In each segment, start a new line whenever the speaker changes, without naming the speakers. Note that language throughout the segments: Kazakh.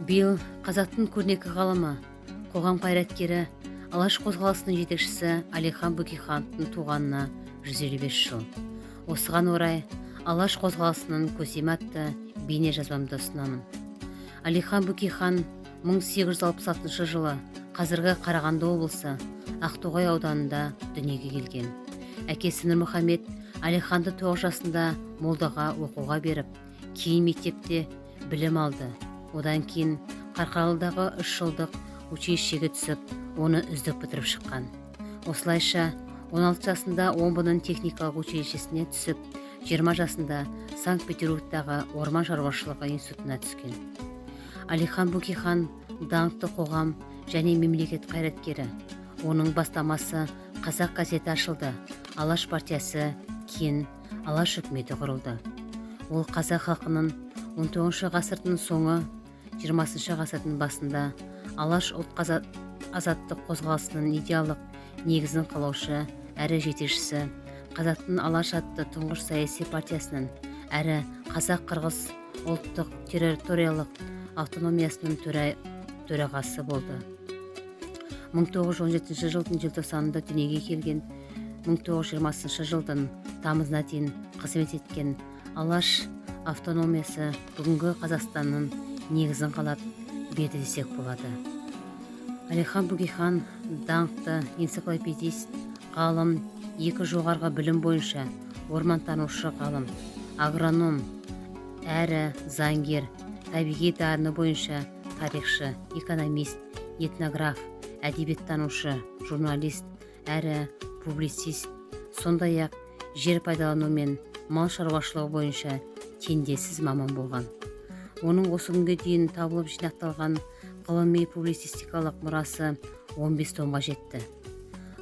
Биыл қазақтың көрнекі ғалымы, қоғам қайраткері, Алаш қозғалысының жетекшісі Әлихан Бөкейхановтың туғанына 155 жыл. Осыған орай Алаш қозғалысының көсемі атты бейне жазбамды ұсынамын. Әлихан Бөкейхан 1866 жылы қазіргі Қарағанды облысы Ақтоғай ауданында дүниеге келген. Әкесі Нұрмұхамед Әлиханды 9 жасында молдаға оқуға беріп, кейін мектепте білім алды. Одан кейін Қарқаралыдағы 3 жылдық училищеге түсіп, оны үздік бітіріп шыққан. Осылайша 16 жасында Омбының техникалық училищесіне түсіп, 20 жасында Санкт-Петербургтағы орман шаруашылығы институтына түскен. Әлихан Бөкейхан даңқты қоғам және мемлекет қайраткері. Оның бастамасы «Қазақ» газеті ашылды, Алаш партиясы, кейін Алаш үкіметі құрылды. Ол қазақ халқының 19 ғасырдың соңы, 20 ғасырдың басында Алаш ұлт азаттық қозғалысының идеялық негізін қалаушы әрі жетекшісі, қазақтың Алаш атты тұңғыш саяси партиясының әрі қазақ-қырғыз ұлттық территориялық автономиясының төрағасы болды. 1917 жылдың желтоқсанында дүниеге келген, 1920 жылдың тамызына дейін қызмет еткен Алаш автономиясы бүгінгі Қазақстанның негізін қалап берді десек болады. Әлихан Бөкейхан даңқты энциклопедист ғалым, екі жоғарғы білім бойынша ормантанушы ғалым, агроном әрі заңгер, табиғи дарыны бойынша тарихшы, экономист, этнограф, әдебиеттанушы, журналист әрі публицист, сондай-ақ жер пайдалану мен мал шаруашылығы бойынша теңдессіз маман болған. Оның осы күнге дейін табылып жинақталған ғылыми публицистикалық мұрасы 15 томға жетті.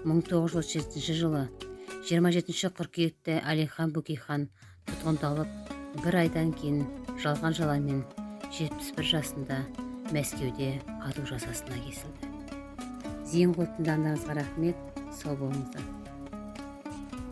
1937 жылы 27 қыркүйекте Әлихан Бөкейхан тұтқындалып, бір айдан кейін жалған жаламен 71 жасында Мәскеуде ату жазасына кесілді. Зейін қойып тыңдағандарыңызға рахмет, сау болыңыздар.